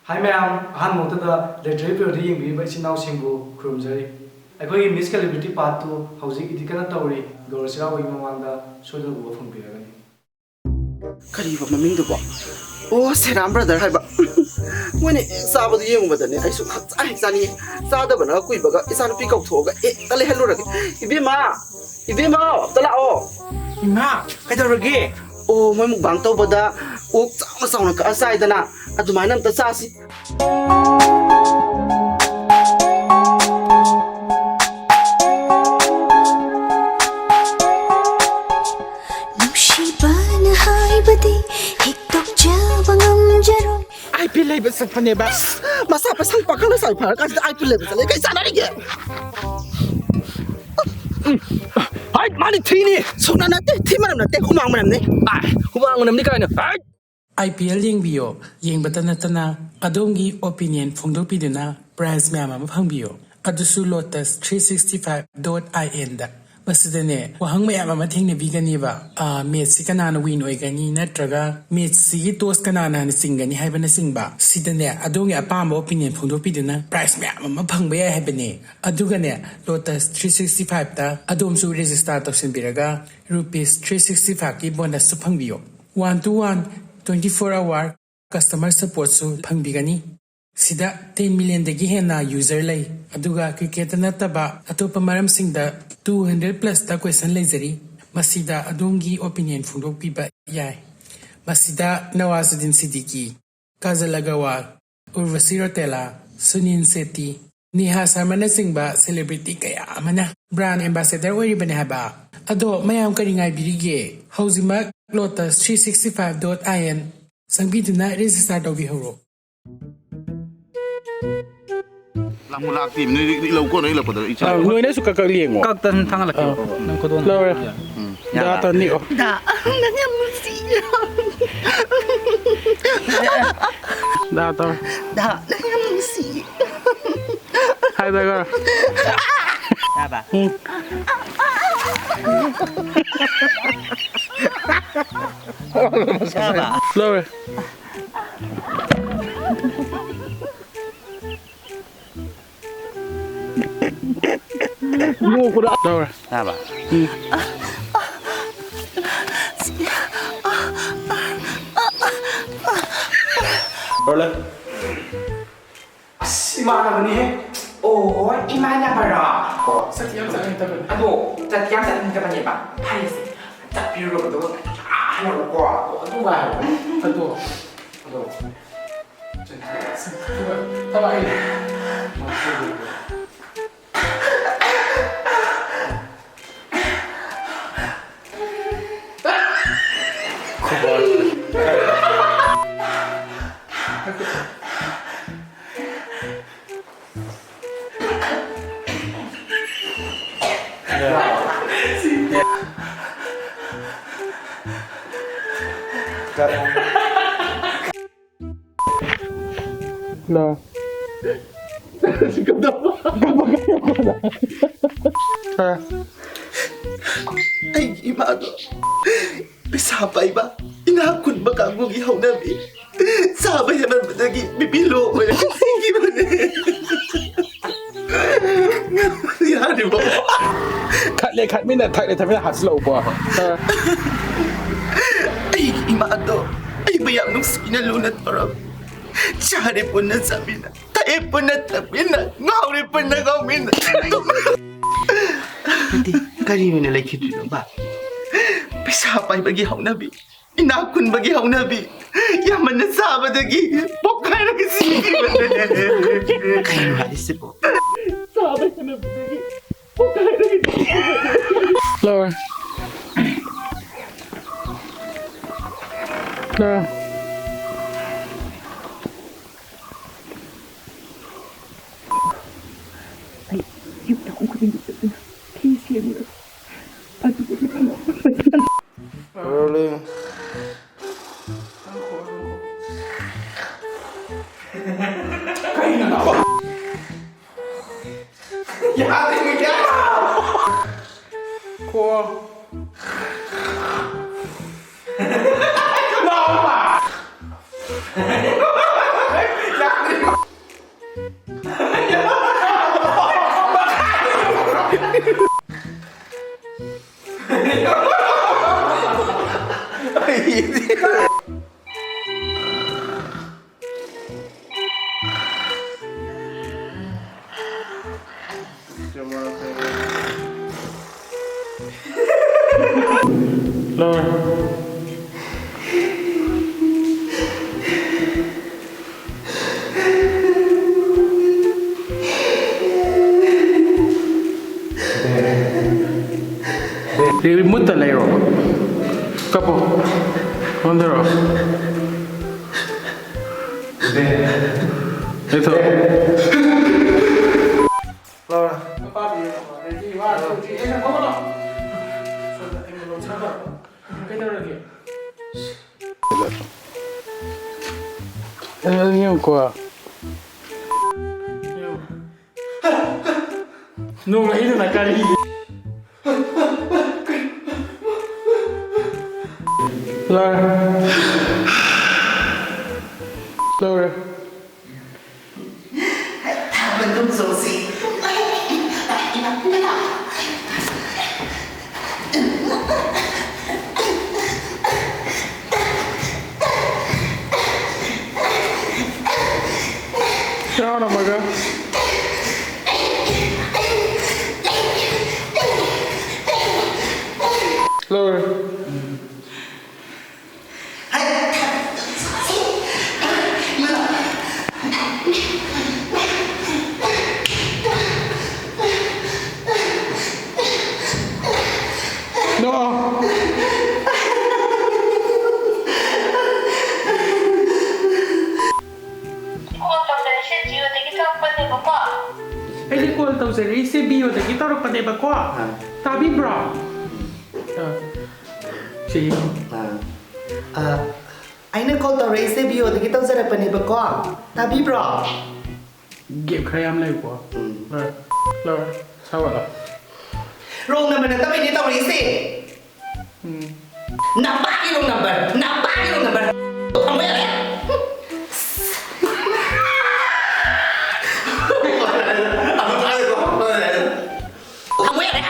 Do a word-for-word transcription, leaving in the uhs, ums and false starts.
ꯍꯥꯏ ꯃꯌꯥꯝ, ꯑꯍꯥꯟꯕ ꯃꯛꯇꯗ ꯂꯦꯇꯔꯦꯔꯤ ꯄꯤꯔꯤꯌꯣꯗ ꯌꯦꯡꯕꯤꯔꯤꯕ ꯏꯆꯤꯟ ꯏꯅꯥꯎꯁꯤꯡꯕꯨ ꯈꯨꯔꯨꯝꯖꯔꯤ꯫ ꯑꯩꯈꯣꯏꯒꯤ Miss Celebrity Part Two ꯍꯧꯖꯤꯛ edit ꯀꯟꯅ ꯇꯧꯔꯤ꯫ ꯒꯧꯔ ꯆꯩꯔꯥꯎꯕꯒꯤ ꯃꯃꯥꯡꯗ ꯁꯣꯏꯗꯅ ꯎꯕ ꯐꯪꯕꯤꯔꯒꯅꯤ꯫ ꯀꯔꯤꯕ ꯃꯃꯤꯡꯗꯨꯕꯣ? ꯑꯣ, ꯁꯦꯔꯥꯝ brother ꯍꯥꯏꯕ꯫ ꯃꯣꯏꯅ ꯍꯦꯛ ꯆꯥꯕꯗꯨ ꯌꯦꯡꯉꯨꯕꯗꯅꯦ, ꯑꯩꯁꯨ ꯈꯪꯆꯥ ꯍꯦꯛ ꯆꯥꯅꯤꯡꯉꯤ꯫ ꯆꯥꯗꯕꯅ ꯀꯨꯏꯕꯒ ꯏꯆꯥꯅꯨꯄꯤ ꯀꯧꯊꯣꯛꯑꯒ ꯍꯦꯛꯇ ꯂꯩꯍꯜꯂꯨꯔꯒꯦ꯫ ꯏꯕꯦꯝꯃ! ꯏꯕꯦꯝꯃ, ꯑꯝꯇ ꯂꯥꯛꯑꯣ꯫ ꯏꯃꯥ, ꯀꯩꯗꯧꯔꯒꯦ? ꯑꯣ, ꯃꯣꯏ mukbang ꯇꯧꯕꯗ ꯑꯣꯛ ꯆꯥꯎꯅ ꯆꯥꯎꯅ ꯀꯛꯑ ꯆꯥꯏꯗꯅ, ꯑꯗꯨꯃꯥꯏꯅ ꯑꯝꯇ ꯆꯥꯁꯤ꯫ ꯅꯨꯡꯁꯤꯕꯅ ꯍꯥꯏꯕꯗꯤ ꯍꯦꯛꯇꯣꯛꯆꯕ ꯉꯝꯖꯔꯣꯏ꯫ ꯑꯥꯏ ꯄꯤ ꯑꯦꯜ ꯂꯩꯕ ꯆꯠꯄꯅꯦꯕ꯫ ꯃꯁꯥ ꯄꯩꯁꯥ ꯂꯨꯄꯥ ꯈꯔ ꯂꯩꯁꯥꯕꯤ ꯐꯥꯔ ꯀꯥꯟꯁꯤꯗ ꯑꯥꯏ ꯄꯤ ꯑꯦꯜ ꯂꯩꯕ ꯆꯠꯂꯦ꯫ ꯀꯩ ꯆꯥꯟꯅꯔꯤꯒꯦ? ꯍꯥꯏ, ꯃꯥꯅꯤ ꯊꯤꯅꯤ꯫ ꯁꯨꯡꯅ ꯅꯠꯇꯦ, ꯊꯤ ꯃꯔꯝ ꯅꯠꯇꯦ, ꯍꯨꯃꯥꯡ ꯃꯔꯝꯅꯤ꯫ ꯑꯥꯏ, ꯍꯨꯃꯥꯡ ꯃꯅꯝꯅꯤ ꯀꯥꯏꯅ꯫ ꯑꯥꯏ! ꯑꯥꯏ ꯄꯤ ꯑꯦꯜ ꯌꯦꯡꯕꯤꯌꯣ꯫ ꯌꯦꯡꯕꯇ ꯅꯠꯇꯅ ꯑꯗꯣꯝꯒꯤ opinion ꯐꯣꯡꯗꯣꯛꯄꯤꯗꯨꯅ prize ꯃꯌꯥꯝ ꯑꯃ ꯐꯪꯕꯤꯌꯣ꯫ ꯑꯗꯨꯁꯨ lotus three sixty five dot in ꯗ꯫ ꯃꯁꯤꯗꯅꯦ, ꯋꯥꯍꯪ ꯃꯌꯥꯝ ꯑꯃ ꯊꯦꯡꯅꯕꯤꯒꯅꯦꯕ꯫ ꯑꯥ, match ꯁꯤ ꯀꯅꯥꯅ win ꯑꯣꯏꯒꯅꯤ, ꯅꯠꯇ꯭ꯔꯒ match ꯁꯤꯒꯤ toss ꯀꯅꯥꯅ ꯍꯥꯟꯅ ꯆꯤꯡꯒꯅꯤ ꯍꯥꯏꯕꯅꯆꯤꯡꯕ꯫ ꯁꯤꯗꯅꯦ, ꯑꯗꯣꯝꯒꯤ ꯑꯄꯥꯝꯕ opinion ꯐꯣꯡꯗꯣꯛꯄꯤꯗꯨꯅ prize ꯃꯌꯥꯝ ꯑꯃ ꯐꯪꯕ ꯌꯥꯏ ꯍꯥꯏꯕꯅꯦ꯫ ꯑꯗꯨꯒꯅꯦ, lotus three sixty five ꯇ ꯑꯗꯣꯝꯁꯨ register ꯇꯧꯁꯤꯟꯕꯤꯔꯒ rupees three sixty five ꯀꯤ bonus ꯁꯨ ꯐꯪꯕꯤꯌꯣ꯫ One to one, twenty four hour customer support ꯁꯨ ꯐꯪꯕꯤꯒꯅꯤ꯫ ꯁꯤꯗ ten million ꯗꯒꯤ ꯍꯦꯟꯅ user ꯂꯩ, ꯑꯗꯨꯒ cricket ꯇ ꯅꯠꯇꯕ ꯑꯇꯣꯞꯄ ꯃꯔꯝꯁꯤꯡꯗ two hundred plus ꯇ question ꯂꯩꯖꯔꯤ꯫ ꯃꯁꯤꯗ ꯑꯗꯣꯝꯒꯤ opinion ꯐꯣꯡꯗꯣꯛꯄꯤꯕ ꯌꯥꯏ꯫ ꯃꯁꯤꯗ ꯅꯋꯥꯖꯨꯗꯤꯟ ꯁꯤꯗꯤꯀꯤ, ꯀꯥꯖꯜ ꯑꯒꯔꯋꯥꯜ, ꯎꯔꯚꯁꯤ ꯔꯣꯇꯦꯂꯥ, ꯁꯨꯅꯤꯜ ꯁꯦꯇꯤ, ꯅꯦꯍꯥ ꯁꯔꯃꯅꯆꯤꯡꯕ celebrity ꯀꯌꯥ ꯑꯃꯅ brand ambassador ꯑꯣꯏꯔꯤꯕꯅꯤ ꯍꯥꯏꯕ꯫ ꯑꯗꯣ ꯃꯌꯥꯝ ꯀꯔꯤ ꯉꯥꯏꯕꯤꯔꯤꯒꯦ? ꯍꯧꯖꯤꯛꯃꯛ lotus three sixty five dot in ꯆꯪꯕꯤꯗꯨꯅ register ꯇꯧꯕꯤꯍꯧꯔꯣ꯫ ꯂꯥꯛꯃꯨ ꯂꯥꯛꯇꯦ꯫ ꯅꯣꯏ ꯏꯜꯂꯧꯀꯣ, ꯅꯣꯏ ꯏꯜꯂꯛꯄꯗ ꯏꯆꯥ꯫ ꯑ, ꯅꯣꯏꯅꯁꯨ ꯀꯛ ꯀꯛ ꯂꯦꯡꯉꯣ꯫ ꯀꯛꯇ ꯁꯨꯝ ꯊꯥꯡꯒꯠꯂꯛꯀꯦ꯫ ꯑ꯫ ꯅꯪ ꯈꯨꯗꯣꯝ꯫ ꯂꯧꯔꯦ꯫ ꯎꯝ꯫ ꯗꯥ ꯌꯥꯔꯦ꯫ ꯇꯅꯤꯛꯑꯣ꯫ ꯗꯥ, ꯅꯪ ꯌꯥꯝ ꯅꯨꯡꯁꯤ꯫ ꯗꯥ ꯇꯧꯔꯦ꯫ ꯗꯥ, ꯅꯪ ꯌꯥꯝ ꯅꯨꯡꯁꯤ꯫ ꯍꯥꯏꯗꯒ꯫ ꯌꯥꯕ? ꯎꯝ꯫ ꯌꯥꯕ? ꯂꯧꯔꯦ꯫ ꯅꯣꯛꯄꯗ꯫ ꯇꯧꯔꯦ꯫ ꯇꯥꯕ? ꯎꯝ꯫ ꯔꯣꯂꯔ꯫ ꯑꯁ, ꯏꯃꯥꯟꯅꯕꯅꯦꯍꯦ꯫ ꯑꯣ, ꯏꯃꯥꯟꯅꯕꯔꯣ? ꯑꯣ, ꯆꯠꯇꯤ ꯌꯥꯝ ꯆꯠꯅꯤꯡꯗꯕꯅꯦ꯫ ꯑꯗꯣ, ꯆꯠꯇꯤ ꯌꯥꯝ ꯆꯠꯅꯤꯡꯗꯕꯅꯦꯕ꯫ ꯐꯔꯦꯁꯦ, ꯆꯠꯄꯤꯔꯨꯔꯣ, ꯑꯗꯨꯒ ꯉꯟꯇꯥ ꯍꯜꯂꯛꯎꯀꯣ꯫ ꯑꯣ, ꯑꯗꯨ ꯉꯥꯏꯔꯣ꯫ ꯑꯗꯣ, ꯑꯗꯣ, ꯆꯠ-, ꯆꯠ-, ꯊꯕꯛ ꯑꯩ ꯂꯥꯎ꯫ ꯑꯩꯒꯤ ꯏꯃꯥꯗꯣ ꯄꯩꯁꯥ ꯄꯥꯏꯕ, ꯏꯅꯥꯛ ꯈꯨꯟꯕ ꯀꯥꯡꯕꯨꯒꯤ ꯍꯧꯅꯕꯤ꯫ ꯆꯥꯕ ꯍꯦꯟꯃꯟꯕꯗꯒꯤ ꯕꯤ ꯄꯤ ꯂꯣ ꯑꯣꯏꯔꯒ ꯁꯤꯈꯤꯕꯅꯦ꯫ ꯌꯥꯔꯤꯕꯣ? ꯈꯠꯂꯦ, ꯈꯠꯃꯤꯟꯅ, ꯊꯛꯂꯦ, ꯊꯛꯃꯤꯟꯅ ꯍꯥꯞꯆꯤꯜꯂꯛꯎꯀꯣ꯫ ꯑ꯫ ꯑꯩꯒꯤ ꯏꯃꯥꯗꯣ ꯑꯩꯕꯨ ꯌꯥꯝ ꯅꯨꯡꯁꯤꯅ ꯂꯨꯅ ꯇꯧꯔꯝꯃꯤ꯫ ꯆꯥꯔꯦ ꯄꯨꯟꯅ ꯆꯥꯃꯤꯟꯅ, ꯊꯛꯑꯦ ꯄꯨꯟꯅ ꯊꯛꯃꯤꯟꯅ, ꯉꯥꯎꯔꯦ ꯄꯨꯟꯅ ꯉꯥꯎꯃꯤꯟꯅ꯫ ꯅꯠꯇꯦ, ꯀꯔꯤ ꯑꯣꯏꯅ ꯂꯩꯈꯤꯗ꯭ꯔꯤꯅꯣꯕ? ꯄꯩꯁꯥ ꯄꯥꯏꯕꯒꯤ ꯍꯧꯅꯕꯤ, ꯏꯅꯥꯛ ꯈꯨꯟꯕꯒꯤ ꯍꯧꯅꯕꯤ, ꯌꯥꯝꯃꯟꯅ ꯆꯥꯕꯗꯒꯤ ꯄꯣꯛꯈꯥꯏꯔꯒ ꯁꯤꯈꯤꯕꯅꯦ꯫ ꯀꯩꯅꯣ ꯍꯥꯏꯔꯤꯁꯤꯕꯣ? ꯆꯥꯕ ꯍꯦꯟꯃꯟꯕꯗꯒꯤ ꯄꯣꯛꯈꯥꯏꯔꯒ ꯁꯤꯈꯤꯕꯅꯦ꯫ ꯂꯧꯔꯦ꯫ ꯂꯧꯔꯦ꯫ ꯑꯩ ꯌꯨꯝꯗ ꯑꯍꯨꯝ ꯈꯨꯗꯤꯡꯒꯤ ꯆꯠꯇꯨꯅ ꯐꯤ ꯁꯦꯝꯃꯨꯔꯒ ꯑꯗꯨꯒ ꯂꯨꯄꯥ ꯂꯧꯕ ꯄꯩꯁꯥ Rolling. ꯀꯩꯅꯣ? ꯌꯥꯗꯦ, ꯌꯥꯗꯦ꯫ ꯀꯣ꯫ ꯂꯥꯎꯕ꯫ ꯌꯥꯗꯦ꯫ ꯂꯧꯔꯦ꯫ ꯃꯨꯠꯇ ꯂꯩꯔꯣ꯫ ꯀꯞꯄꯣ꯫ ꯑꯣꯟꯊꯔꯛꯑꯣ꯫ ꯂꯩꯊꯣꯛ꯫ ꯂꯧꯔꯦ꯫ ꯀꯩꯗꯧꯔꯒꯦ? ꯑꯗꯨ ꯌꯦꯡꯉꯨꯀꯣ꯫ ꯅꯣꯡ ꯍꯩꯗꯅ ꯀꯔꯤ? ꯂꯧꯔꯦ꯫ ꯂꯧꯔꯦ꯫ ꯊꯥꯕꯜ ꯅꯣꯡꯖꯣꯡꯁꯤ꯫ ꯆꯥꯎꯅ ꯑꯃꯒ꯫ ꯂꯧꯔꯦ꯫ ꯅꯣ꯫ ꯀꯣꯜ ꯇꯧꯖꯔꯛꯏꯁꯦ ꯖꯤꯑꯣꯗꯒꯤ ꯇꯧꯔꯛꯄꯅꯦꯕꯀꯣ꯫ ꯑꯩꯅ ꯀꯣꯜ ꯇꯧꯖꯔꯛꯏꯁꯦ ꯕꯤꯑꯣꯗꯒꯤ ꯇꯧꯔꯛꯄꯅꯦꯕꯀꯣ꯫ ꯑꯥ꯫ ꯇꯥꯕꯤꯕ꯭ꯔꯣ? ꯑꯥ꯫ ꯁꯤ꯫ ꯑꯥ꯫ ꯑꯥ, ꯑꯩꯅ ꯀꯣꯜ ꯇꯧꯔꯛꯏꯁꯦ ꯕꯤꯑꯣꯗꯒꯤ ꯇꯧꯖꯔꯛꯄꯅꯦꯕꯀꯣ꯫ ꯇꯥꯕꯤꯕ꯭ꯔꯣ? ꯒꯦꯞ ꯈꯔ ꯌꯥꯝ ꯂꯩꯀꯣ꯫ ꯎꯝ꯫ ꯂꯧꯔꯦ, ꯂꯧꯔꯦ, ꯁꯥꯎꯒꯠꯂꯣ꯫ ꯔꯣꯡ ꯅꯝꯕꯔ ꯅꯠꯇꯕꯩꯅꯦ ꯇꯧꯔꯛꯏꯁꯦ꯫ ꯎꯝ꯫ ꯅꯄꯥꯒꯤ ꯔꯣꯡ ꯅꯝꯕꯔ, ꯅꯄꯥꯒꯤ ꯔꯣꯡ ꯅꯝꯕꯔ꯫ ꯊꯝꯕ ꯌꯥꯔꯦ꯫ ꯊꯝꯕ ꯌꯥꯔꯦ꯫